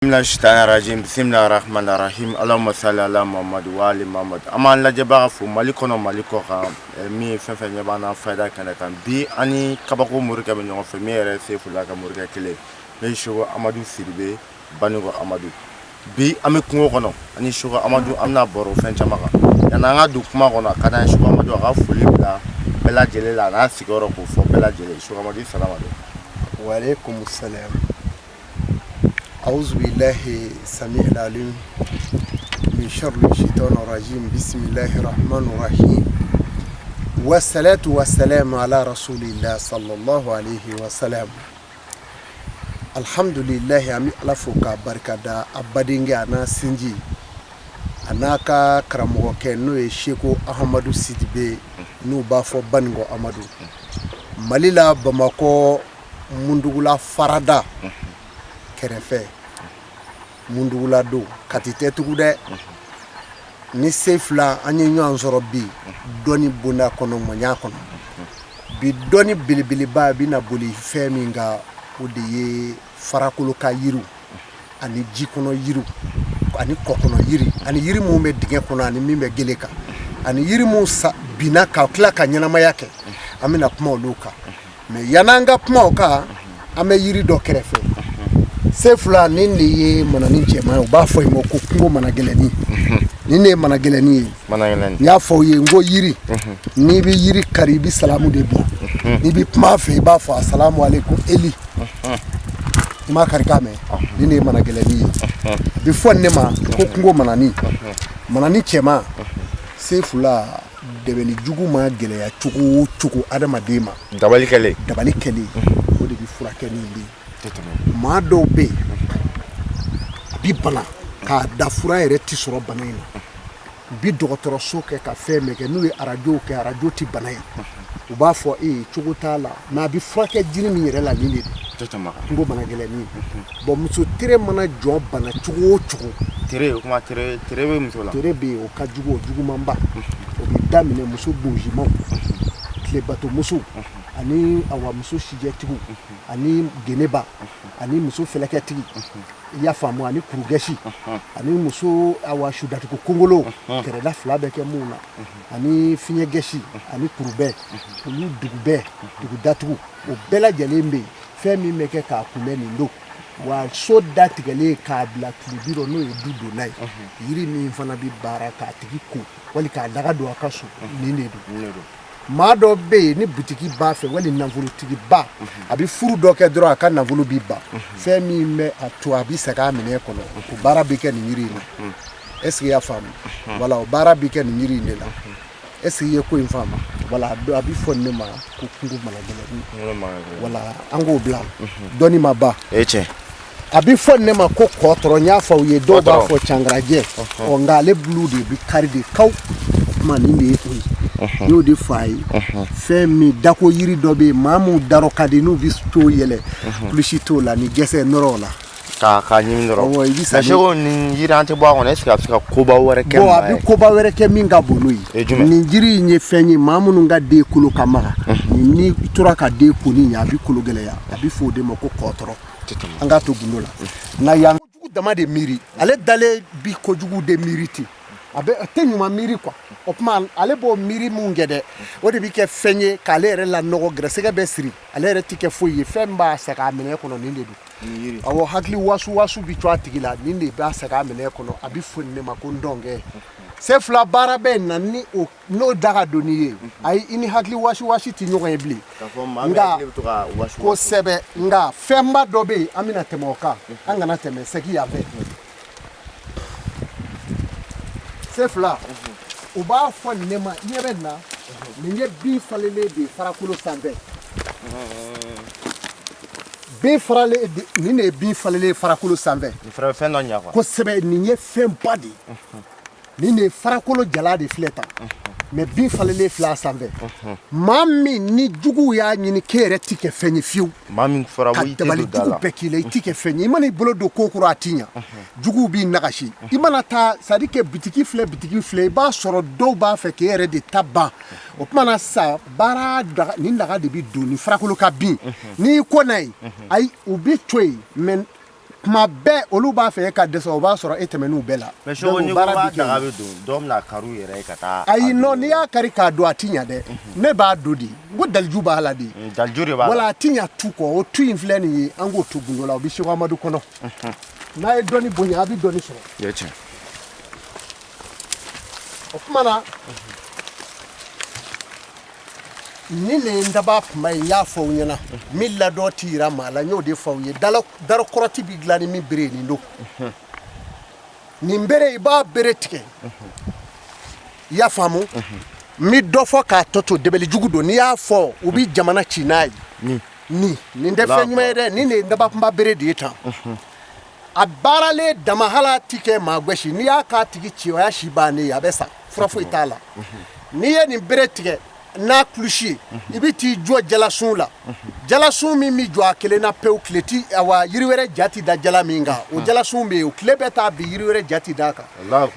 Mina shaitan rajim bisimilahi rahmani rahim Allahumma salli ala Muhammad wa ali Muhammad an b'an lajɛbaga fo Mali kɔnɔ Mali kɔ kan min ye fɛn fɛn ɲɛ b'an na fayida kɛnɛ kan bi an ni kabako morikɛ bɛ ɲɔgɔn fɛ min yɛrɛ ye Sefula ka morikɛ kelen n'o ye Seko Amadu Sidibe Banikɔ Amadu bi an bɛ kungo kɔnɔ ani Seko Amadu an bɛna baro fɛn caman kan yanni an ka don kuma kɔnɔ a ka d'an ye Seko Amadu a ka foli bila bɛɛ lajɛlen la a n'a sigiyɔrɔ k'o fɔ bɛɛ lajɛlen Seko Amadu salamu aleykum. Waaleykum salam أعوذ بالله السميع العليم من شر الشيطان الرجيم بسم الله الرحمن الرحيم والصلاة والسلام على رسول الله صلى الله عليه وسلم alhamdulilahi an bɛ ala fo k'a barika da a badenkɛ a n'a sinji a n'a ka karamɔgɔkɛ n'o ye seko ahamadu sidibe n'u b'a fɔ baninkɔ amadu mali la bamakɔ mundugula farada kɛrɛfɛ mundugula don kati tɛ tugu dɛ ni Sefula an ye ɲɔgɔn sɔrɔ bi dɔnni bonda kɔnɔ ŋɔɲa kɔnɔ bi dɔnni belebeleba bɛna boli fɛn min kan o de ye farakolo ka yiriw ani ji kɔnɔ yiriw ani kɔ kɔnɔ yiri ani yiri minnu bɛ dingɛ kɔnɔ ani min bɛ gele kan ani yiri minnu binna ka tila ka ɲɛnamaya kɛ an bɛna kuma olu kan mais yann'an ka kuma o kan an bɛ yiri dɔ kɛrɛfɛ Sefula nin de ye manani cɛman ye u b'a fɔ yen ma ko kungo managɛlɛnnin nin de ye managɛlɛnnin ye n y'a fɔ aw ye n ko yiri n'i bɛ yiri kari i bɛ salamu de bila n'i bɛ kuma a fɛ i b'a fɔ asalamu aleykum eli i m'a kari k'a mɛn nin de ye managɛlɛnnin ye a bɛ fɔ nin de ma ko kungo manani manani cɛman Sefula dɛbɛli jugu ma gɛlɛya cogo o cogo adamaden ma dabali kɛlen dabali kɛlen o de bɛ furakɛ ni de ye maa dɔw bɛ yen a bɛ bana k'a da fura yɛrɛ tɛ sɔrɔ bana in na u bɛ dɔgɔtɔrɔso kɛ ka fɛn bɛɛ kɛ n'u ye arajow kɛ arajo tɛ bana ye u b'a fɔ e ye cogo t'a la mais a bɛ furakɛ jiri min yɛrɛ la nin de don kungo managɛlɛnnin bon muso tere mana jɔ bana cogo o cogo tere o kuma tere tere bɛ muso la tere bɛ yen o ka jugu o jugumanba o bɛ daminɛ muso bonzimaw tilebato muso ani awa muso sijɛtigiw ani geneba ani muso fɛlɛkɛtigi i y'a faamu ani kurugɛsi ani muso awa sudatugu kongolo kɛrɛda fila bɛ kɛ mun na ani fiɲɛgɛsi ani kurubɛ olu dugubɛ dugu datugu o bɛɛ lajɛlen bɛ yen fɛn min bɛ kɛ k'a kunbɛn nin don wa so datigɛlen k'a bila tile bi rɔ n'o ye du donna ye yiri min fana bɛ baara k'a tigi ko wali k'a daga don a ka so nin de don maa dɔ bɛ yen ni butigi b'a fɛ wali nafolotigiba a bɛ furu dɔ kɛ dɔrɔn a ka nafolo bɛ ban fɛn min bɛ a to a bɛ segin a minɛ kɔnɔ o baara bɛ kɛ nin yiri in na est ce que i y'a faamu voilà o baara bɛ kɛ nin yiri in de la est ce que i ye ko in faamu voilà a bɛ fɔ nin de ma ko kungo managɛlɛnnin voilà an k'o bila dɔnni ma ban e tiɲɛ a bɛ fɔ nin de ma ko kɔtɔrɔ n y'a fɔ aw ye dɔw b'a fɔ cangarajɛ ɔ nka ale bulu de bɛ kari de kaw o tuma nin de ye o ye n y'o de fɔ a ye fɛn min dako yiri dɔ bɛ yen maa min darɔ ka di n'u bɛ t'o yɛlɛ kulusi t'o la ni gɛsɛ nɔrɔ o la k'a ɲimi dɔrɔn awɔ i bɛ sa mais seko nin yiri an tɛ bɔ a kɔnɔ est ce que a bɛ se ka koba wɛrɛ kɛ bon a bɛ koba wɛrɛ kɛ min ka bon n'o ye nin jiri in ye fɛn ye maa minnu ka den kolo ka maga ni tora ka den ko ni ɲɛ a bɛ kolo gɛlɛya a bɛ fɔ o de ma ko kɔtɔrɔ an k'a to gundo la nka yan kojugu dama de miiri ale dalen bi kojugu de miiri ten a bɛ a tɛ ɲuman miiri quoi o tuma ale b'o miiri mun kɛ dɛ o de bɛ kɛ fɛn ye k'ale yɛrɛ lanɔgɔ gɛrɛsɛgɛ bɛ siri ale yɛrɛ tɛ kɛ foyi ye fɛn min b'a segin a minɛ kɔnɔ nin de don awɔ hakili wasu wasu bɛ to a tigi la nin de b'a segin a minɛ kɔnɔ a bɛ fɔ nin de ma ko ndɔnkɛ Sefula baara bɛ na ni o n'o da ka don n'i ye ayi i ni hakili wasi wasi tɛ ɲɔgɔn ye bilen nka kosɛbɛ nka fɛnba dɔ bɛ yen an bɛna tɛmɛ o kan an kana tɛmɛ sɛgi yan fɛ Sefula u b'a fɔ nin de ma i ɲɛ bɛ nin na nin ye bin falenlen de ye farakolo sanfɛ bin faralen nin de ye bin falenlen ye farakolo sanfɛ nin fana bɛ fɛn dɔ ɲɛ quoi kosɛbɛ nin ye fɛnba de ye nin de ye farakolo jala de filɛ tan mais bin falenlen filɛ a sanfɛ maa min ni juguw y'a ɲini k'e yɛrɛ ti kɛ fɛn ye fiyewu maa min fɔra ka ko i tɛ dabali don da jugu la bɛɛ k'i la i ti kɛ fɛn ye i mana i bolo don ko kɔrɔ a ti ɲa juguw b'i nagasi i mana taa c'est à dire que bitiki filɛ bitiki filɛ i b'a sɔrɔ dɔw b'a fɛ k'e yɛrɛ de ta ban o tuma na sisan baara daga nin daga de bɛ don ni farakolo ka bin n'i ko n'a ye ayi u bɛ to yen mais Tuma bɛɛ olu b'a fɛ e ka dɛsɛ, o b'a sɔrɔ e tɛmɛn'u bɛɛ la. Mais Seko, n'i ko k'a daga bɛ don, dɔw bɛna kari u yɛrɛ ye ka taa. Ayi, non, n'i y'a kari k'a don, a ti ɲa dɛ. Ne b'a don de, n ko daliju b'a la de. Daliju de b'a la. Wala a ti ɲa tu kɔ. O tu in filɛ nin ye, an k'o to gundo la, o bɛ Seko Amadu kɔnɔ. N'a ye dɔnni bonya, a bɛ dɔnni sɔrɔ. O ye tiɲɛ. O tuma na, nin de ye n daba kuma ye. N y'a fɔ aw ɲɛna, min ladɔn ti yira maa la, n y'o de fɔ aw ye. Darakɔrɔti bɛ dilan ni min bere ye, nin don. Nin bere, i b'a bere tigɛ, i y'a faamu? N bɛ dɔ fɔ k'a tɔ to, dɛbɛli jugu don. N'i y'a fɔ, u bɛ jamana ci n'a ye. Nin tɛ fɛn ɲuman ye dɛ. Nin de ye daba kunba bere de ye tan. A baaralen dama, hala ti kɛ maa gosi. N'i y'a k'a tigi ci, o y'a si bannen ye, a bɛ sa, fura foyi t'a la. N'i ye nin bere tigɛ n'a kulusi ye, i bɛ t'i jɔ jalasun la, jalasun min bɛ jɔ a kelen na pewu, tile ti, awa, yiri wɛrɛ ja ti da jala min kan. O jalasun bɛ yen, o tile bɛ taa bin, yiri wɛrɛ ja ti da a kan.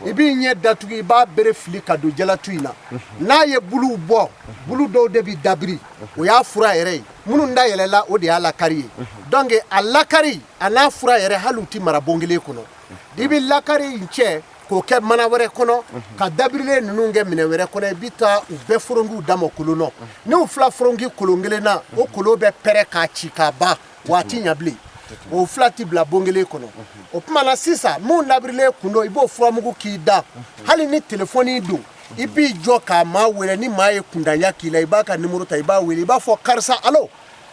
I b'i ɲɛ datugu, i b'a bere fili ka don jalatu in na. N'a ye buluw bɔ, bulu dɔw de bɛ dabiri, o y'a fura yɛrɛ ye. Minnu da yɛlɛla, o de y'a lakari ye. Donc a lakari a n'a fura yɛrɛ, hali u ti mara bon kelen kɔnɔ. I bɛ lakari in cɛ k'o kɛ mana wɛrɛ kɔnɔ, ka dabirilen ninnu kɛ minɛ wɛrɛ kɔnɔ. I bɛ taa u bɛɛ foronkiw da ma kolon nɔ. N'u fila foronki kolon kelen na, o kolon bɛ pɛrɛn k'a ci k'a ban, wa a ti ɲa bilen. O fila ti bila bon kelen kɔnɔ. O tuma na sisan, mun dabirilen kun don, i b'o furamugu k'i da. Hali ni telefɔni don, i b'i jɔ k'a maa wele. Ni maa ye kundanya k'i la, i b'a ka nimoro ta, i b'a wele, i b'a fɔ karisa alo.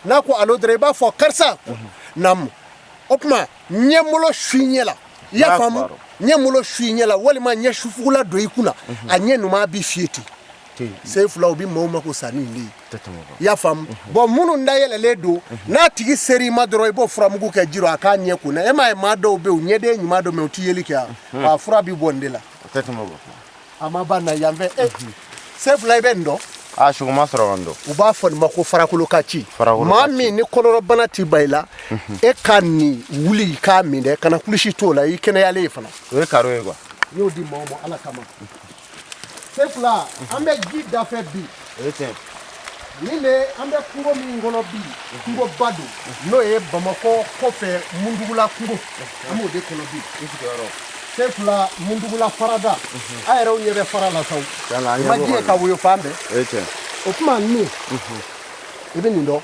N'a ko alo dɔrɔn, i b'a fɔ karisa naamu. O tuma ɲɛmolo su i ɲɛ la, i y'a faamu? Ɲɛmolo su i ɲɛ la, walima ɲɛ sufugula don i kunna, a ɲɛ ɲuman b'i fiyɛ ten. Sen fila, u bɛ maaw mako sa ni nin de ye, i y'a faamu? Bɔn, minnu dayɛlɛlen don, n'a tigi ser'i ma dɔrɔn, i b'o furamugu kɛ ji rɔ, a k'a ɲɛ ko na. E m'a ye, maa dɔw bɛ yen, u ɲɛden ɲuman don, mɛ u tɛ yeli kɛ. A fura bɛ bɔ nin de la. A ma ban na yan fɛ. E sen fila, i bɛ nin dɔn? A sugu ma sɔrɔ ka n dɔn. U b'a fɔ nin ma ko farakolo ka ci. Maa min ni kɔnɔrɔbana ti ba i la, e ka nin wuli i k'a min dɛ, kana kulusi t'o la, i kɛnɛyalen ye fana. O ye karo ye quoi. N y'o di maaw ma Ala kama. Sen fila, an bɛ ji dafɛ bi. O ye tiɲɛ. Nin de, an bɛ kungo min kɔnɔ bi, kungoba don, n'o ye Bamakɔ kɔfɛ Mundugula kungo, an b'o de kɔnɔ bi. I sigiyɔrɔ. Sen fila, Mundugula farada, a yɛrɛw ɲɛ bɛ fara la sa. O ma ji ye ka woyo fan bɛɛ. O ye tiɲɛ. O tuma nin, i bɛ nin dɔn?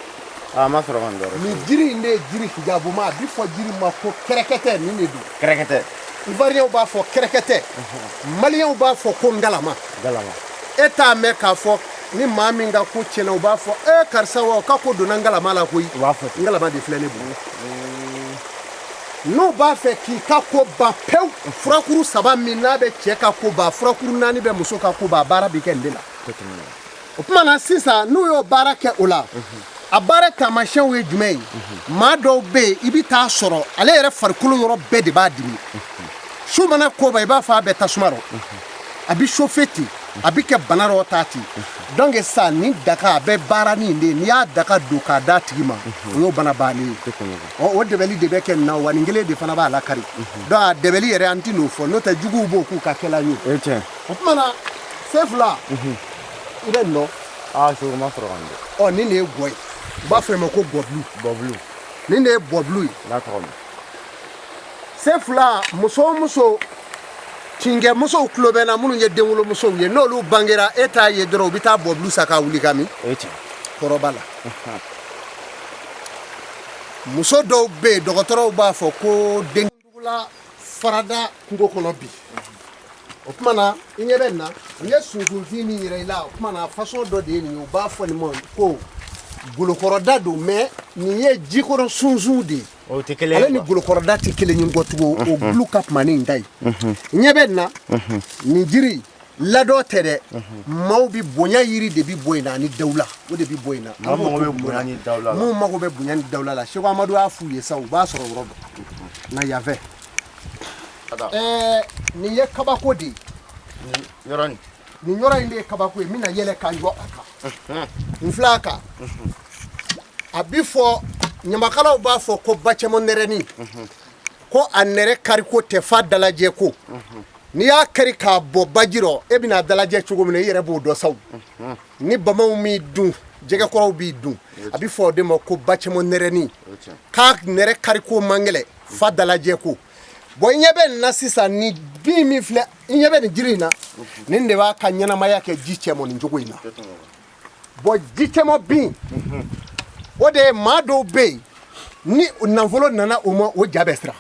A ma sɔrɔ ka nin dɔn. Nin jiri in de ye jiri hijabuma, a bɛ fɔ jiri ma ko kɛrɛkɛtɛ. Nin de don. Kɛrɛkɛtɛ. Ivoiriyɛnw b'a fɔ kɛrɛkɛtɛ, maliyɛnw b'a fɔ ko ngalama. Ngalama. E t'a mɛn k'a fɔ ni maa min ka ko tiɲɛna, u b'a fɔ e karisa wa, ka ko donna ngalama la koyi. U b'a fɔ ten. Ngalama de filɛ ne bolo. N'u b'a fɛ k'i ka ko ban pewu, furakuru saba min n'a bɛ cɛ ka ko ban, furakuru naani bɛ muso ka ko ban, baara bɛ kɛ nin de la. O tuma na sisan, n'u y'o baara kɛ o la, a baara taamasiyɛnw ye jumɛn ye? Maa dɔw bɛ yen, i bɛ taa sɔrɔ ale yɛrɛ farikolo yɔrɔ bɛɛ de b'a dimi. Su mana koba, i b'a fɔ a bɛ tasuma rɔ, a bɛ chauffer ten, a bɛ kɛ bana dɔ ta ten. Donc sisan, nin daga a bɛ baara ni nin de ye. N'i y'a daga don k'a d'a tigi ma, o y'o bana bannen ye. Ɔ, o dɛbɛli de bɛ kɛ nin na wa, nin kelen de fana b'a lakari. Donc a dɛbɛli yɛrɛ, an tɛ n'o fɔ, n'o tɛ juguw b'o k'u ka kɛla ye. O ye tiɲɛ. O tuma na, sen fila, i bɛ nin dɔn? Aa, segu ma sɔrɔ ka nin dɔn. Ɔ, nin de ye gɔ ye, u b'a fɔ o ma ko gɔbulu. Gɔbulu. Nin de ye bɔbulu ye. N'a tɔgɔ mɛn. Sen fila, muso o muso, tinkɛ musow tulo bɛ n na, minnu ye denwolomusow ye, n'olu bangera, e t'a ye dɔrɔn u bɛ taa bɔbulu san k'a wuli ka min. O ye tiɲɛ. Kɔrɔba la, muso dɔw bɛ yen, dɔgɔtɔrɔw b'a fɔ ko den dugula farada kungo kɔnɔ bi. O tuma na, i ɲɛ bɛ nin na, n ye sunsunfin min yira i la, o tuma na façon dɔ de ye nin ye. U b'a fɔ nin ma ko golokɔrɔda don, mais nin ye jikɔrɔ sunsun de ye. O tɛ kelen ye. Ale ni golokɔrɔda tɛ kelen ye kɔtugu, o bulu ka kuma ni nin ta ye. I ɲɛ bɛ nin na, nin jiri ladɔn tɛ dɛ. Maaw bi bonya yiri de bi bɔ yen na, ani dawula, o de bi bɔ yen na. Maa mago bɛ bonya ni dawula la. Mun mago bɛ bonya ni dawula la, Seko Amadu y'a f'u ye sa, u b'a sɔrɔ yɔrɔ dɔn na yan fɛ. Nin ye kabako de ye. Yɔrɔ nin. Nin yɔrɔ in de ye kabako ye. N bɛna yɛlɛ ka n jɔ a kan, n filɛ a kan. A bi fɔ, ɲamakalaw b'a fɔ ko bacɛmɔ nɛrɛnin, ko a nɛrɛ kariko tɛ f'a dalajɛ ko. N'i y'a kari k'a bɔ baji rɔ, e bɛna dalajɛ cogo min na, i yɛrɛ b'o dɔn saw. Ni bamaw m'i dun, jɛgɛkɔrɔw b'i dun. A bɛ fɔ o de ma ko bacɛmɔ nɛrɛnin, k'a nɛrɛ kariko man gɛlɛ. Fa dalajɛ ko. Bon, i ɲɛ bɛ nin na sisan, ni bin min filɛ, i ɲɛ bɛ nin jiri in na, nin de b'a ka ɲɛnamaya kɛ ji cɛmɔ nin cogo in na. Bon, ji cɛmɔ bin, o de ye maa dɔw bɛ yen, ni nafolo nana o ma, o ja bɛ siran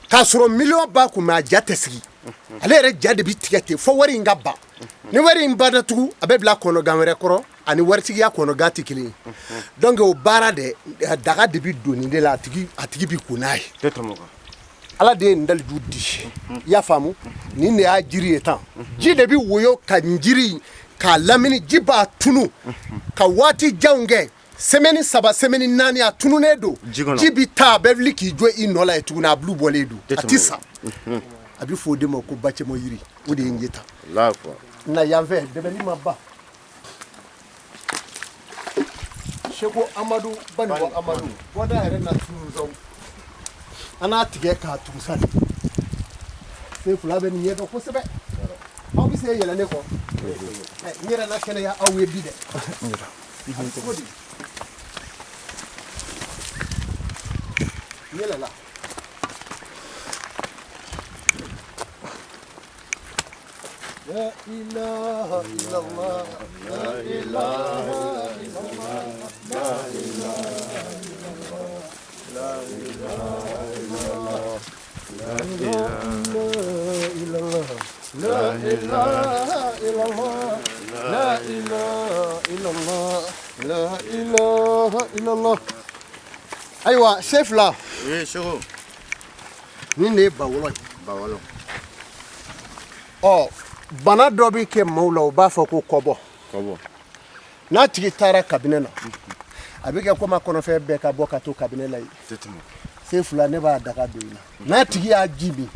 k'a sɔrɔ miliyɔn b'a kun, mais a ja tɛ sigi. Ale yɛrɛ ja de bɛ tigɛ ten fo wari in ka ban. Ni wari in banna tugun, a bɛ bila kɔnɔgan wɛrɛ kɔrɔ, ani waritigiya kɔnɔgan tɛ kelen ye. Donc o baara de, daga de bɛ don nin de la, a tigi bɛ ko n'a ye. Ala de ye nin daliju di, i y'a faamu? Nin de y'a jiri ye tan. Ji de bɛ woyo ka nin jiri k'a lamini, ji b'a tunu ka waati janw kɛ, semaine 3, semaine 4, a tununnen don. Ji bɛ taa, a bɛ wuli k'i jɔ i nɔ la yen tuguni, a bulu bɔlen don, a tɛ sa. A bɛ fɔ o de ma ko bacɛmɔ yiri. O de ye n ye tan na yan fɛ. Dɛbɛli ma ban. Seko Amadu Banikɔ Amadu bɔda yɛrɛ na tunu dɔrɔn, an n'a tigɛ k'a tugu sa. Sen fila bɛ nin ɲɛdɔn kosɛbɛ. Aw bɛ se yɛlɛ ne kɔ. N yɛrɛ na kɛnɛya aw ye bi dɛ. Cogo di? N yɛlɛla. La ilaha illallah, la ilaha illallah, la ilaha illallah, la ilaha illallah, la illallah, la ilaha illallah, la ilaha illallah, la ilaha illallah. Ayiwa, sen fila. Oui, Seko. Nin de ye bawɔlɔ ye. Bawɔlɔ. Ɔ, bana dɔ bɛ kɛ maaw la, u b'a fɔ ko kɔbɔ. Kɔbɔ. N'a tigi taara kabinɛ na, a bɛ kɛ komi a kɔnɔfɛn bɛɛ ka bɔ ka to kabinɛ la yen. Sen fila, ne b'a daga don i la. N'a tigi y'a ji min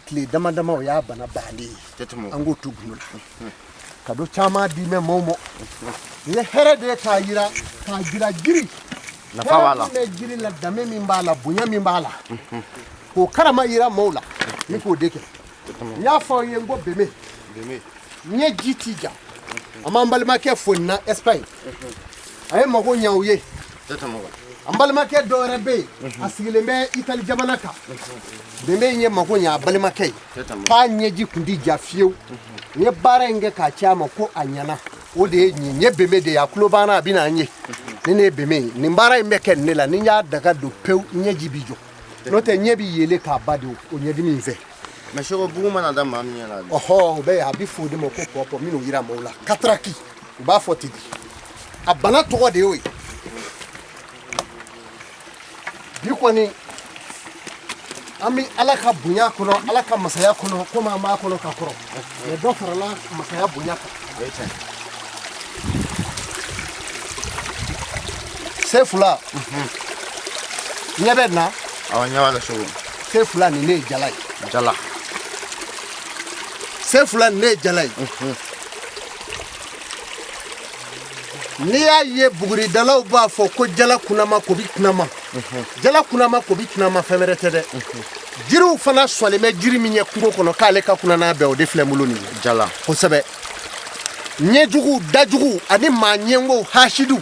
tile dama dama, o y'a bana bannen ye. An k'o to gundo la ka don caman di mɛ maaw ma. Nin ye hɛrɛ de ye k'a jira jiri Nafa b'a la. Hɛrɛ min bɛ jiri la, danbe min b'a la, bonya min b'a la, k'o karama yira maaw la, ni k'o de kɛ. N y'a fɔ aw ye n ko beme. N ye ji ti ja. An b'an balimakɛ fo nin na Espagne, a ye mago ɲɛ u ye. An balimakɛ dɔ wɛrɛ bɛ yen, a sigilen bɛ Itali jamana kan. Beme in ye mago ɲɛ a balimakɛ ye, k'a ɲɛji kun ti ja fiyewu. N ye baara in kɛ k'a ci a ma ko a ɲɛna. O de ye nin ye beme de ye. A tulo banna, a bɛ na an ye. Ni ne ye beme ye, nin baara in bɛ kɛ nin ne la. Ni n y'a daga don pewu, ɲɛji bi jɔ, n'o tɛ ɲɛ bi yeelen k'a ba de o ɲɛdimi in fɛ. Mais Seko, bugun mana da maa min ɲɛ la. Ɔhɔ, o bɛ yen, a bɛ fɔ o de ma ko pɔpɔ. Minnu yira maaw la cataracte, u b'a fɔ ten de, a bana tɔgɔ de y'o ye. Bi kɔni, an bɛ Ala ka bonya kɔnɔ, Ala ka masaya kɔnɔ, komi an b'a kɔnɔ ka kɔrɔ, mais dɔ farala masaya bonya kan. Se fila, ɲɛ bɛ na. Awɔ, ɲɛ b'a la, Seko. Se fila, nin ne ye jala ye. Jala. Se fila, nin ne ye jala ye. N'i y'a ye buguridalaw b'a fɔ ko jala kunama kobi kunama, jala kunama kobi kunama, fɛn wɛrɛ tɛ dɛ. Jiriw fana sɔlen bɛ jiri min ye kungo kɔnɔ k'ale ka kunna n'a bɛɛ, o de filɛ n bolo nin ye. Jala. Kosɛbɛ. Ɲɛjugu, dajugu ani maa ɲɛngo hasidu,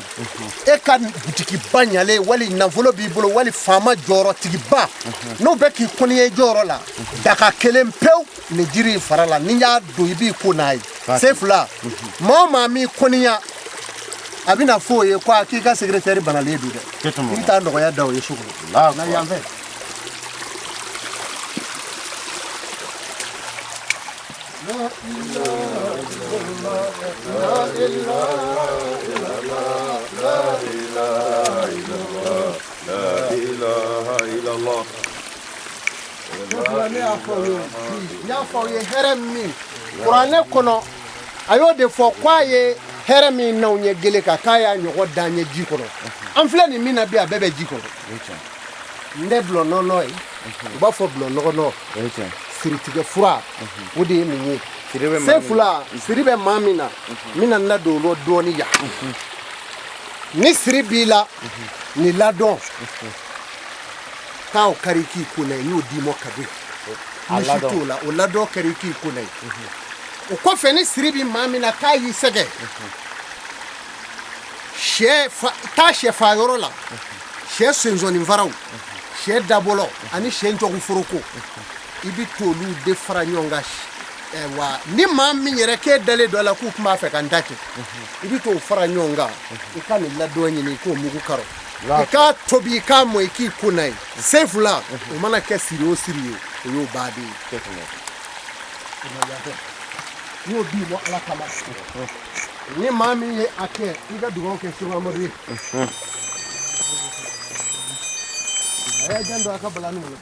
e ka butikiba ɲalen, wali nafolo b'i bolo, wali faama jɔyɔrɔtigiba, n'o bɛ k'i kɔniye jɔyɔrɔ la, daga kelen pewu nin jiri in fara la, n'i y'a don, i b'i ko n'a ye. Se fila, maa o maa m'i kɔniya, a bɛna fɔ o ye ko a k'i ka secrétaire banalen don dɛ. I bɛ taa nɔgɔya da o ye so kɔnɔ na yan fɛ. La ilaha illallah, La ilaha illallah. Ne y'a fɔ aw ye bi, n y'a fɔ aw ye hɛrɛ min kuranɛ kɔnɔ, a y'o de fɔ k'a ye hɛrɛ min n'anw ye gele kan, k'a y'a ɲɔgɔn d'an ye ji kɔnɔ. An filɛ nin min na bi, a bɛɛ bɛ ji kɔnɔ. N tɛ bulɔn nɔnɔ ye, u b'a fɔ bulɔn nɔgɔnɔ. Siritigɛ fura, o de ye nin ye. Se fila, siri bɛ maa min na, n bɛna n ladon o dɔɔni yan. Ni siri b'i la, nin ladɔn k'aw kari k'i ko n'a ye, n y'o d'i ma kado. Misi t'o la, o ladɔn kari k'i ko n'a ye. O kɔfɛ, ni siri bɛ maa min na k'a y'i sɛgɛn, sɛ fa, taa sɛ fa yɔrɔ la, sɛ sensɔnni faraw, Sɛ dabɔlɔ ani sɛ njɔgu foroko, i bɛ t'olu de fara ɲɔgɔn kan. Wa ni maa min yɛrɛ k'e dalen dɔ la k'u tun b'a fɛ ka n ta kɛ, i bɛ t'o fara ɲɔgɔn kan, i ka nin ladɔn ɲini, i k'o mugu karo, i k'a tobi, i k'a mɔ, i k'i ko n'a ye. Sen fila o mana kɛ siri o siri ye, o y'o baden ye. N y'o di bɔ Ala kama. Ni maa min ye a kɛ, i ka dugawu kɛ Seko Amadu ye. A y'a janto a ka balaniw na.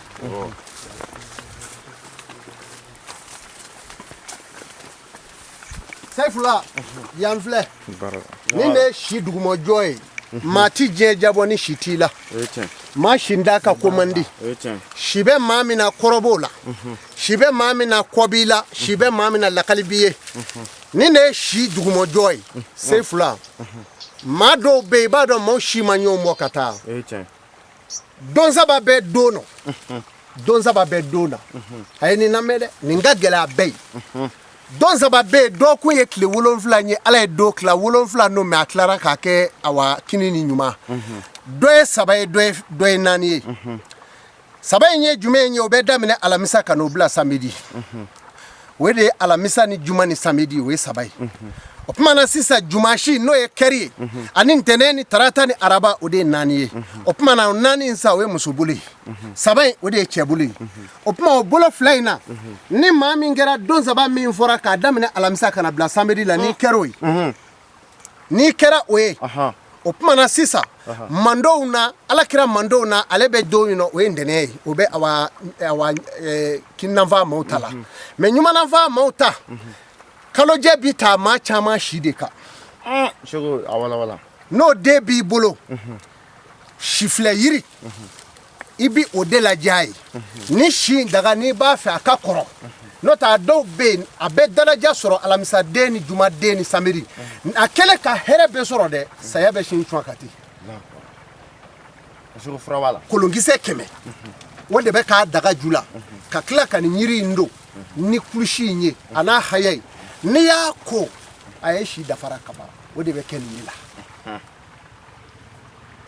Sɛfula, yan filɛ nin de ye si dugumajɔ ye. Maa ti diɲɛ jabɔ ni si t'i la. Maa si da ka ko man di. Si bɛ maa min na, kɔrɔ b'o la. Si bɛ maa min na, kɔ b'i la. Si bɛ maa min na, lakali b'i ye. Nin de ye si dugumajɔ ye. Sɛfula, maa dɔw bɛ yen, i b'a dɔn maaw si ma ɲɔgɔn bɔ ka taa. Don saba bɛ don nɔ, don saba bɛ don na. A ye nin lamɛn dɛ, nin ka gɛlɛn a bɛɛ ye. Don saba bɛ yen, dɔgɔkun ye tile 7 ye. Ala ye don tila 7 n'o, mais a tilara k'a kɛ awa kini ni ɲuman. Dɔ ye saba ye, dɔ ye naani ye. Saba in ye jumɛn ye? O bɛ daminɛ alamisa ka n'o bila samedi. O de ye alamisa ni juma ni samedi, o ye saba ye. O tuma na sisan, jumasi n'o ye kari ye, ani ntɛnɛn ni tarata ni araba, o de ye naani ye. O tuma na, o naani in sa, o ye muso bolo ye. Saba in, o de ye cɛ bolo ye. O tuma, o bolo fila in na, ni maa min kɛra don saba min fɔra k'a daminɛ alamisa ka na bila samedi la, n'i kɛra o ye, n'i kɛra o ye, o tuma na sisan, mandenw na, Ala kira mandenw na, ale bɛ don min na, o ye ntɛnɛn ye. O bɛ awa awa kininanfan maaw ta la, mais ɲumananfan maaw ta, kalojɛ bi taa maa caman si de kan. Seko, a walawala. N'o den b'i bolo, sifilɛ yiri, i bi o de lajɛ a ye. Ni si in daga, n'i b'a fɛ a ka kɔrɔ, n'o tɛ a dɔw bɛ yen, a bɛ daraja sɔrɔ alamisaden ni jumaden ni samedi. A kɛlen ka hɛrɛ bɛɛ sɔrɔ dɛ, saya bɛ sin cun a kan ten. Seko, fura b'a la. Kolonkisɛ 100, o de bɛ k'a daga ju la, ka tila ka nin yiri in don ni kulusi in ye, a n'a haya ye. N'i y'a ko, a ye si dafara ka ban. O de bɛ kɛ nin de la.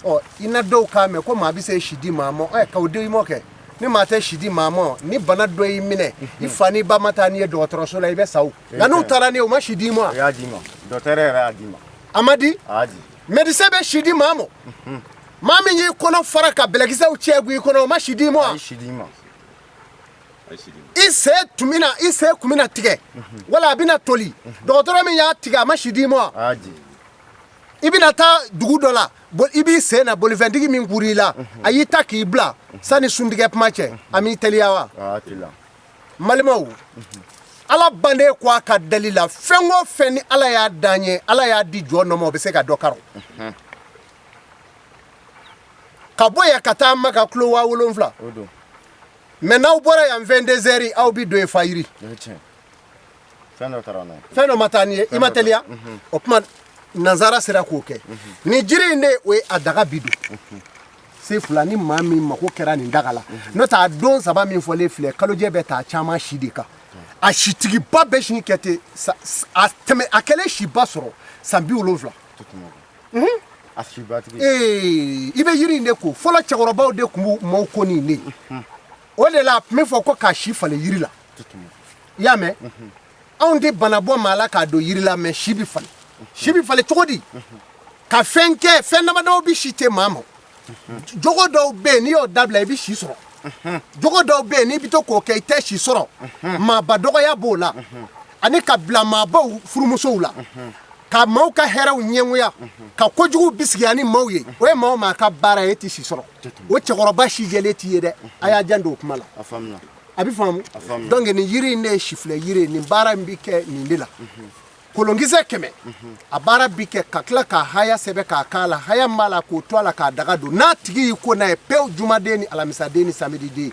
Ɔ, i na dɔw k'a mɛn ko maa bɛ se si di maa ma. Ɛ, k'o di mɔ kɛ, ni maa tɛ si di maa ma, ni bana dɔ y'i minɛ, i fa n'i ba ma taa n'i ye dɔgɔtɔrɔso la, i bɛ sa. O nka n'u taara n'i ye, u ma si d'i ma. O y'a d'i ma, dɔgɔtɔrɔ yɛrɛ y'a d'i ma. A ma di. A y'a di. Médecin bɛ si di maa ma. Maa min y'i kɔnɔ fara ka bɛlɛkisɛw cɛ i kɔnɔ, o ma si d'i ma. A ye si d'i ma. I sen tun bɛna, i sen kun bɛna tigɛ wala a bɛna toli, dɔgɔtɔrɔ min y'a tigɛ, a ma si d'i ma. A y'a di. I bɛna taa dugu dɔ la, i b'i sen na, bolifɛntigi min kur'i la, a y'i ta k'i bila sani suntigɛ kuma cɛ, a m'i teliya wa? A y'a teliya. N balimaw, Ala banden ko a ka dali la, fɛn o fɛn ni Ala y'a dan ye, Ala y'a di jɔn dɔ ma, o bɛ se ka dɔ karo. Ka bɔ yan ka taa Maka, kilo 7000. O don. Mais n'aw bɔra yan 22 heures, aw bi don yen fayiri. O ye tiɲɛ. Fɛn dɔ taara n'a ye. Fɛn dɔ ma taa ni ye, i ma teliya. O tuma, nanzara sera k'o kɛ. Nin jiri in de, o ye a daga bi don se fila. Ni maa min mako kɛra nin daga la, n'o tɛ a don saba min fɔlen filɛ, kalojɛ bɛ taa caman si de kan. A sitigiba bɛ sin kɛ ten, a tɛmɛ a kɛlen siba sɔrɔ san 70. A sibatigi. Ee, i bɛ yiri in de ko. Fɔlɔ cɛkɔrɔbaw de tun b'u maaw ko nin de ye. O de la, a tun bɛ fɔ ko k'a si falen yiri la. I y'a mɛn, anw tɛ bana bɔ maa la k'a don yiri la, mais si bɛ falen. Si bɛ falen cogo di? Ka fɛn kɛ, fɛn damadamaw bɛ si te maa ma. Jogo dɔw bɛ yen, n'i y'o dabila, i bɛ si sɔrɔ. Jogo dɔw bɛ yen, n'i bɛ to k'o kɛ, i tɛ si sɔrɔ. Maaba dɔgɔya b'o la, ani ka bila maabaw furumusow la, ka maaw ka hɛrɛw ɲɛngoya, ka kojugu bisigiya ni maaw ye, o ye maa o maa ka baara ye, e tɛ si sɔrɔ. O cɛkɔrɔba si jɛlen t'i ye dɛ. A y'a janto o kuma la. A faamuna. A bɛ faamu. Faamuya. Donc nin yiri in de ye sifilɛ yiri ye. Nin baara in bɛ kɛ nin de la. Kolonkisɛ 100, a baara bi kɛ ka tila k'a haya sɛbɛn k'a k'a la. Haya min b'a la, k'o to a la, k'a daga don. N'a tigi y'i ko n'a ye pewu, jumaden ni alamisaden ni samedi den.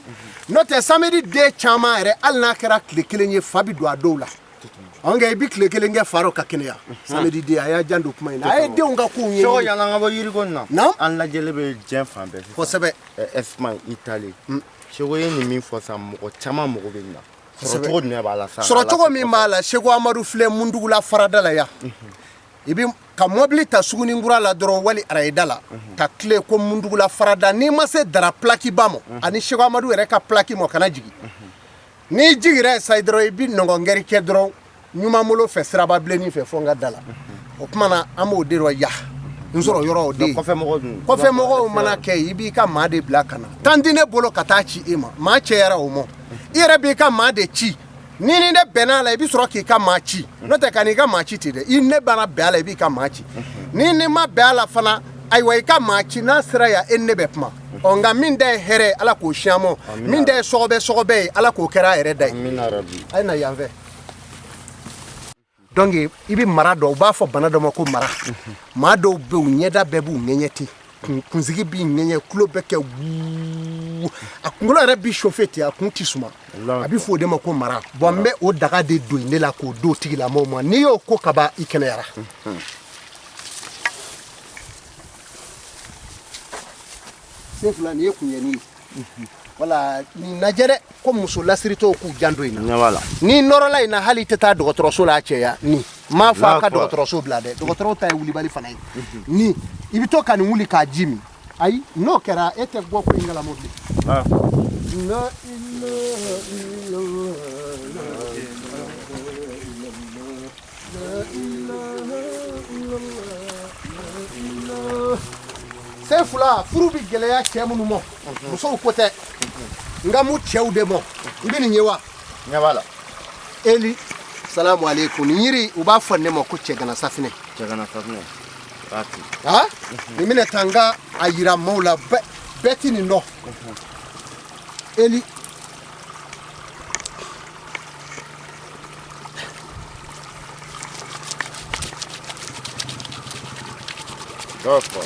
N'o tɛ, samedi den caman yɛrɛ, hali n'a kɛra tile kelen ye, fa bi don a dɔw la. Nka i bi tile kelen kɛ fa rɔ ka kɛnɛya. Samedi den, a y'a janto kuma in na, a ye denw ka kow ɲɛɲini. Seko, yan'an ka bɔ yiriko in na. Naam. An lajɛlen bɛ diɲɛ fan bɛɛ sisan. Kosɛbɛ. Espagne, Italie. Seko ye nin min fɔ sisan, mɔgɔ caman mago bɛ nin na. Sɔrɔ cogo jumɛn b'a la sisan? Sɔrɔ cogo min b'a la, Seko Amadu filɛ Mundugula farada la yan. I bɛ ka mɔbili ta Suguninkura la dɔrɔn wali arayida la ka tile ko Mundugula farada, n'i ma se Dara plakiba ma ani Seko Amadu yɛrɛ ka plaki ma, kana jigin. N'i jigira yen sa dɔrɔn, i bɛ nɔgɔngɛri kɛ dɔrɔn ɲumanbolo fɛ, siraba bilennin fɛ, fo n ka da la. O tuma na an b'o de rɔ ya n sɔrɔ yɔrɔ o de ye. Kɔfɛ mɔgɔw mana kɛ, i b'i ka maa de bila ka na. Tan tɛ ne bolo ka taa ci e ma, maa cɛyara o ma. I yɛrɛ b'i ka maa de ci. Ni ne bɛnna a la, i bɛ sɔrɔ k'i ka maa ci. N'o tɛ, ka n'i ka maa ci ten dɛ. I ne bana bɛn a la, i b'i ka maa ci. Ni ne ma bɛn a la fana, ayiwa, i ka maa ci. N'a sera yan, e ni ne bɛ kuma. Ɔ, nka min da ye hɛrɛ ye, Ala k'o sin an ma. Min da ye sɔgɔbɛ sɔgɔbɛ ye, Ala k'o kɛra a yɛrɛ da ye. A ye na yan fɛ. Donc i bɛ mara dɔn. U b'a fɔ bana dɔ ma ko mara. Maa dɔw bɛ yen, u ɲɛda bɛɛ b'u ŋɛɲɛ ten, kunsigi b'i ŋɛɲɛ, tulo bɛ kɛ wuu, a kunkolo yɛrɛ b'i chauffer ten, a kun ti suma. A bɛ fɔ o de ma ko mara. Bon, n bɛ o daga de don ne la k'o d'o tigilamɔgɔw ma. N'i y'o ko kaban, i kɛnɛyara. Sen fila nin ye kunyɛni ye. Wala nin lajɛ dɛ, ko muso lasiritɔw k'u janto in na. N'i nɔrɔla in na, hali i tɛ taa dɔgɔtɔrɔso la. A cɛya nin m'a fɔ a ka dɔgɔtɔrɔso bila dɛ. Dɔgɔtɔrɔw ta ye wulibali fana ye. Ni i bɛ to ka nin wuli k'a ji min, ayi, n'o kɛra, e tɛ bɔ ko in kalama bilen. La ilaha. Sen fila, furu bɛ gɛlɛya cɛ minnu ma, musow ko tɛ, nka mu cɛw de ma. I bɛ nin ye wa? Ɲɛ b'a la. Eli salamu aleykum. Nin yiri, u b'a fɔ ne ma ko cɛgana safinɛ. Cɛgana safinɛ. Ha, nin bɛna taa n ka a yira maaw la. Bɛɛ ti nin dɔn. Eli D'accord.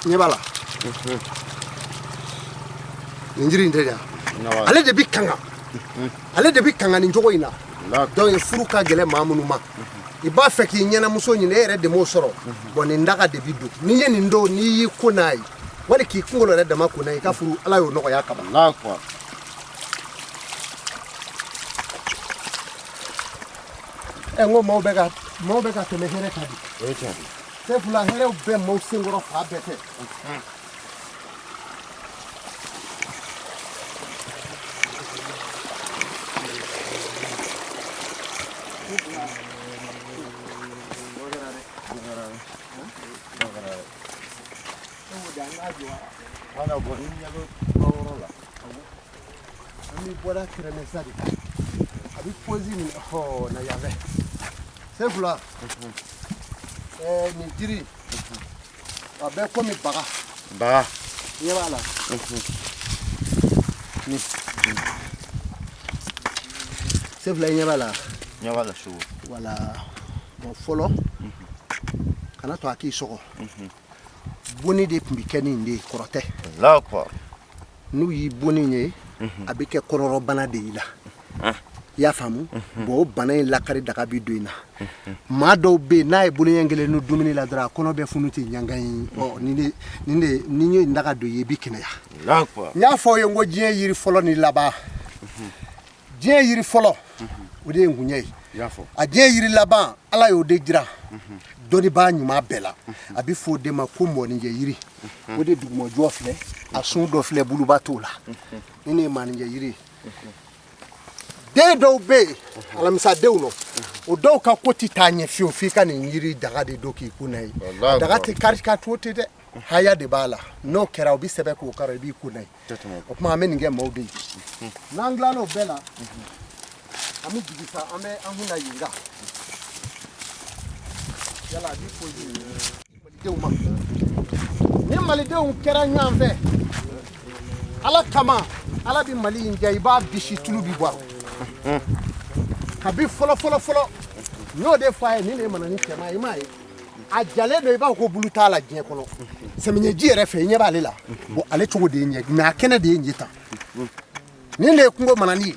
Ɲɛ b'a la, nin jiri in tɛ yan, ale de bi kanga, ale de bi kanga nin cogo in na. Donc furu ka gɛlɛn maa minnu ma, i b'a fɛ k'i ɲɛnamuso ɲini, e yɛrɛ de m'o sɔrɔ. Bon, nin daga de bi don. N'i ye nin don, n'i y'i ko n'a ye, wali k'i kunkolo yɛrɛ dama ko n'a ye, i ka furu, Ala y'o nɔgɔya kaban. Ɛ, n ko maaw bɛ ka tɛmɛ hɛrɛ kan bi. O ye tiɲɛ. Sen fila, hɛrɛw bɛ maaw senkɔrɔ fan bɛɛ fɛ. Wala bɔn, ni ɲɛ bɛ yɔrɔ la. An bɛ bɔra kɛrɛmɛsa de kan, a bɛ posi minɛ hɔ na yan fɛ. Sen fila, ɛɛ, nin jiri, a bɛ komi baga. Baga. Ɲɛ b'a la nin. Sen fila, i ɲɛ b'a la? Ɲɛ b'a la sugu. Wala. Bon, fɔlɔ, kana to a k'i sɔgɔ. Bonni de tun bɛ kɛ ni nin de ye, kɔrɔ tɛ. D'accord. N'u y'i bonni ye, a bɛ kɛ kɔnɔrɔbana de y'i la. I y'a faamu? Bon, o bana in lakari daga bi don i na. Maa dɔw bɛ yen, n'a ye boloɲɛ kelen ni dumuni la dɔrɔn, a kɔnɔ bɛ funu ten ɲangan ye. Ɔ, nin de, nin de, ni ye nin daga don i ye, i bɛ kɛnɛya. D'accord. N y'a fɔ aw ye n ko diɲɛ yiri fɔlɔ ni laban. Diɲɛ yiri fɔlɔ, o de ye ngunɲɛ ye. I y'a fɔ. A diɲɛ yiri laban, Ala y'o de jira dɔnnibaa ɲuman bɛɛ la. A bɛ fɔ o de ma ko mɔninjɛ yiri. O de dugumajɔ filɛ, a sun dɔ filɛ, buluba t'o la. Ni ne ye maninjɛ yiri ye, den dɔw bɛ yen, alamisadenw nɔ, o dɔw ka ko tɛ taa ɲɛ fiyewu f'i ka nin yiri daga de don k'i kun n'a ye. Walahi. Daga tɛ kari ka to ten dɛ, haya de b'a la. N'o kɛra, o bɛ sɛbɛn k'o kari, i b'i kun n'a ye. O tuma an bɛ nin kɛ maaw de ye. N'an tilal'o bɛɛ la, an bɛ jigin sa, an bɛ an kun na yen kan. Yala a b'i posi malidenw ma. Ni malidenw kɛra ɲɔgɔn fɛ Ala kama, Ala bɛ Mali in diya. I b'a bisi, tulu bi bɔ a rɔ. Kabi fɔlɔ fɔlɔ fɔlɔ, n y'o de fɔ a ye. Nin de ye mana ni cɛman ye. I m'a ye, a jalen don, i b'a fɔ ko bulu t'a la diɲɛ kɔnɔ. Sɛmiyɛji yɛrɛ fɛ, i ɲɛ b'ale la. Bon, ale cogo de ye ɲɛ, mais a kɛnɛ de ye nin ye tan. Nin de ye kungo manani ye.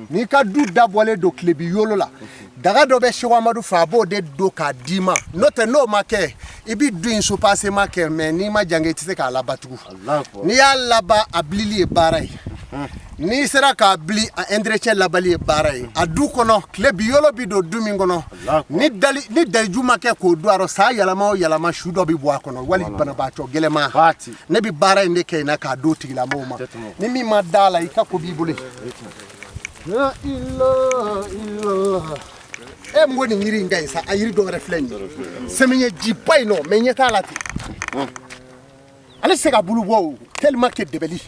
N'i ka du dabɔlen don tilebi yolo la, daga dɔ bɛ Seko Amadu fɛ, a b'o de don k'a d'i ma. N'o tɛ, n'o ma kɛ, i bɛ du in soubassement kɛ, mais n'i ma jange, i tɛ se k'a labatugu. N'i y'a laban, a bilili ye baara ye. N'i sera k'a bili, a entretien labali ye baara ye. A du kɔnɔ, tile bi yɔrɔ bi don du min kɔnɔ, ni dali ni daliju ma kɛ k'o don a rɔ, san yɛlɛma o yɛlɛma, su dɔ bɛ bɔ a kɔnɔ wali banabaatɔ gɛlɛma. Ne bɛ baara in de kɛ yen na k'a d'o tigilamɔgɔw ma. Ni min ma da la, i ka ko b'i bolo. La ilaha illallah. E mun ko nin yiri in ka ɲi sa? A yiri dɔ wɛrɛ filɛ nin ye, sɛmiyɛ jiba in nɔ, mɛ ɲɛ t'a la ten. Ale tɛ se ka bulu bɔ o, tellement que dɛbɛli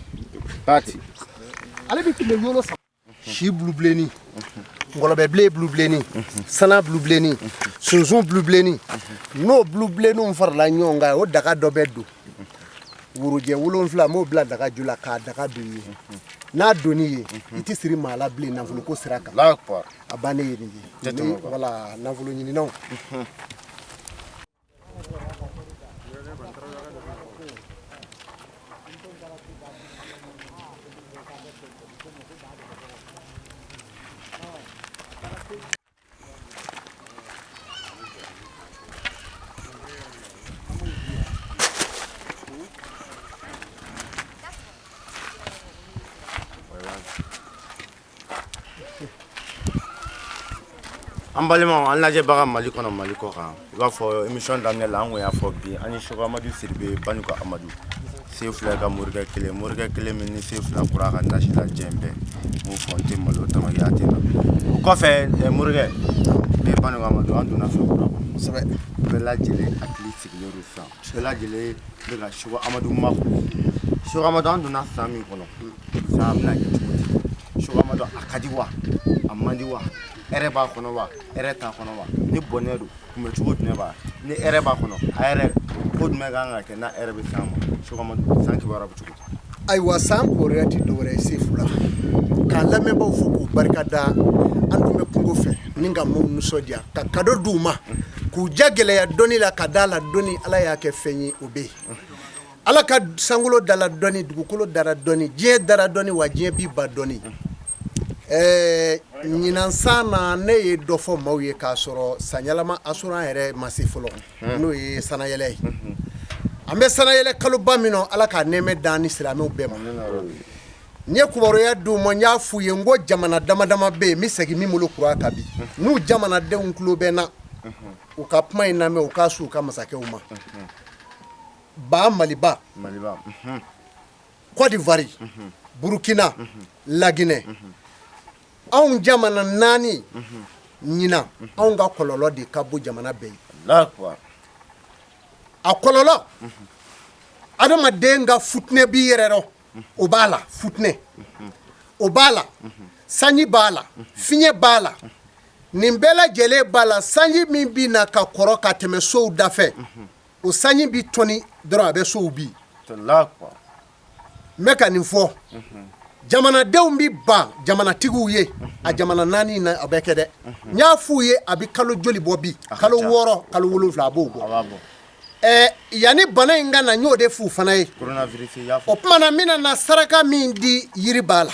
ale bɛ tile yolo saba. Si bulu bilenni, ngɔlɔbɛ bilen bulu bilenni, sana bulu bilenni, sunsun bulu bilenni, n'o bulu bilenninw farala ɲɔgɔn kan, o daga dɔ bɛ don worojɛ 7, n b'o bila daga ju la k'a daga don i ye. N'a donn'i ye, i tɛ siri maa la bilen nafoloko sira kan. A bannen ye nin ye. Wala nafolo ɲininaw. An balimaw, an lajɛbaga Mali kɔnɔ, Mali kɔ kan, i b'a fɔ émission daminɛ la, an kun y'a fɔ bi an ni Seko Amadu Sidibe, Banikɔ Amadu, Sefula ka morikɛ kelen, morikɛ kelen min ni Sefula kura ka nasi la diɲɛ bɛɛ, n b'o fɔ, n tɛ malo tamakiya tɛ na. O kɔfɛ, morikɛ ne Banikɔ Amadu, an donna fɛn kura kɔnɔ. Bɛɛ lajɛlen hakili sigilen don sisan, bɛɛ lajɛlen bɛ ka Seko Amadu makɔnɔ. Seko Amadu, an donna san min kɔnɔ san, a bɛna kɛ cogo di? Seko Amadu, a ka di wa, a man di wa? Hɛrɛ b'a kɔnɔ wa, hɛrɛ t'a kɔnɔ wa? Ni bɔnɛ don, kunbɛ cogo jumɛn b'a? Ni hɛrɛ b'a kɔnɔ, a yɛrɛ ko jumɛn kan ka kɛ n'a hɛrɛ bɛ s'an ma? Seko Amadu, san kibaruya bɛ cogo di? Ayiwa, san kibaruya tɛ dɔwɛrɛ ye Sefula. K'an lamɛnbaaw fo k'u barika da. An dun bɛ kungo fɛ ni ka maaw nisɔndiya, ka cadeau d'u ma k'u ja gɛlɛya dɔnni la, ka da la dɔnni Ala y'a kɛ fɛn ye, o bɛ yen. Ala ka sankolo dala dɔnni, dugukolo dara dɔnni, diɲɛ dara dɔnni, wa diɲɛ bi ba dɔnni. Ɛɛ, ɲinan san na, ne ye dɔ fɔ maaw ye k'a sɔrɔ sanyɛlɛma asuran yɛrɛ ma se fɔlɔ, n'o ye sanayɛlɛ ye. An bɛ sanayɛlɛ kaloba min na, Ala ka nɛɛmɛ dan ni silamɛw bɛɛ ma. N ye kibaruya d'u ma, n y'a f'u ye n ko jamana dama dama bɛ yen, n bɛ segin min bolo kura kan bi, n'u jamanadenw tulo bɛ n na, u ka kuma in lamɛn, u k'a su u ka masakɛw ma. Ba Maliba, Côte d'Ivoire, Burukina, Laginɛ, anw jamana naani ɲinan, anw ka kɔlɔlɔ de ka bon jamana bɛɛ ye. A kɔlɔlɔ, adamaden ka futinɛ b'i yɛrɛ rɔ, o b'a la, futinɛ o b'a la, sanji b'a la, fiɲɛ b'a la, nin bɛɛ lajɛlen b'a la. Sanji min bɛ na ka kɔrɔ ka tɛmɛ sow dafɛ, o sanji bɛ tɔni dɔrɔn, a bɛ sow bin. N bɛ ka nin fɔ, jamanadenw bɛ ban jamanatigiw ye. A jamana naani na, a bɛ kɛ dɛ. N y'a f'u ye, a bɛ kalo joli bɔ bi? Kalo 6, kalo 7, a b'o bɔ. Ɛɛ, yanni bana in ka na, n y'o de f'u fana ye. O tuma na, n bɛna na saraka min di, yiri b'a la.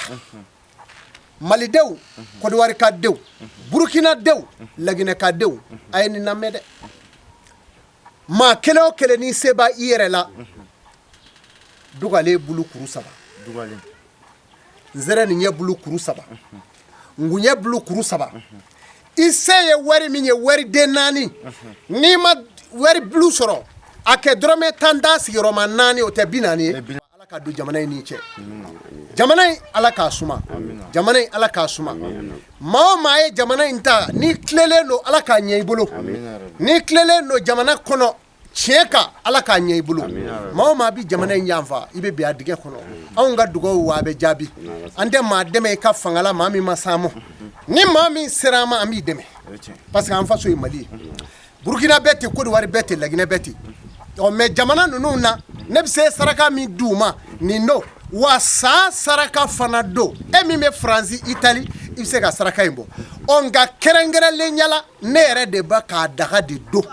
Malidenw, Kɔdiwarikadenw, Burukinadenw, Laginɛkadenw, a ye nin lamɛn dɛ. Maa kelen o kelen, n'i se b'a i yɛrɛ la, dugalen bulu kuru 3, nsɛrɛninɲɛ bulu kuru 3, ngunjɛ bulu kuru 3, i se ye wari min ye, wariden 4, n'i ma wari bulu sɔrɔ, a kɛ dɔrɔmɛ 10 ta sigiyɔrɔma 4, o tɛ 40 ye. Ala ka don jamana in ni cɛ. Jamana in, Ala k'a suma. Jamana in, Ala k'a suma. Maa o maa ye jamana in ta, n'i tilelen don, Ala k'a ɲɛ i bolo. N'i tilelen don jamana kɔnɔ tiɲɛ kan, Ala k'a ɲɛ i bolo. Maa o maa bɛ jamana in janfa, i bɛ bin a dingɛ kɔnɔ. Anw ka dugawu wa, a bɛ jaabi. An tɛ maa dɛmɛ i ka fanga la, maa min ma s'an ma. Ni maa min sera an ma, an b'i dɛmɛ, parce que an faso ye Mali ye. Burukina bɛɛ ten, Kodiwari bɛɛ ten, Laginɛ bɛɛ ten. Ɔ, mais jamana ninnu na, ne bɛ se saraka min di u ma, nin don wa, san saraka fana don. E min bɛ Faransi, Itali, i bɛ se ka saraka in bɔ. Ɔ, nka kɛrɛnkɛrɛnlenya la, ne yɛrɛ de bɛ k'a daga de don.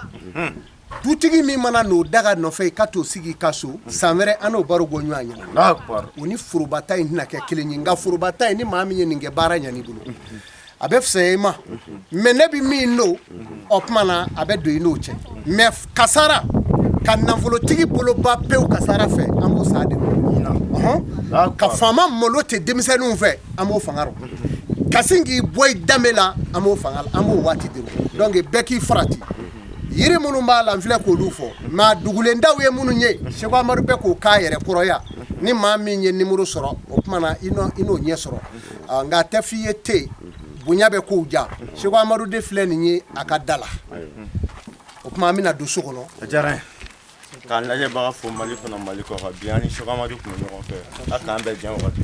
Dutigi min mana n'o daga nɔfɛ, i ka t'o sigi i ka so, san wɛrɛ an n'o baro bɔ ɲɔgɔn ɲɛna. O ni forobata in tɛna kɛ kelen ye. Nka forobata in, ni maa min ye nin kɛ, baara ɲan'i bolo, a bɛ fisaya i ma. Mais ne bɛ min don, o tuma na, a bɛ don i n'o cɛ. Mais kasara Ka nafolotigi bolo ban pewu kasara fɛ, an b'o sa de rɔ. Ka faama malo tɛ denmisɛnninw fɛ, an b'o fanga rɔ. Ka sin k'i bɔ i danbe la, an b'o fanga la, an b'o waati de rɔ. Donc bɛɛ k'i farati. Yiri minnu b'a la, n filɛ k'olu fɔ, mais a dugulendaw ye minnu ye, Seko Amadu bɛ k'o k'a yɛrɛ kɔrɔya. Ni maa min ye numéro sɔrɔ, o tuma na i n'o ɲɛ sɔrɔ. Nka a tɛ f'i ye te bonya bɛ kow ja. Seko Amadu de filɛ nin ye a ka da la. O tuma an bɛna don so kɔnɔ. A diyara n ye k'an lajɛbaga fo Mali kɔnɔ, Mali kɔ kan. Bi an ni Seko Amadu tun bɛ ɲɔgɔn fɛ. A k'an bɛn diɲɛ wagati.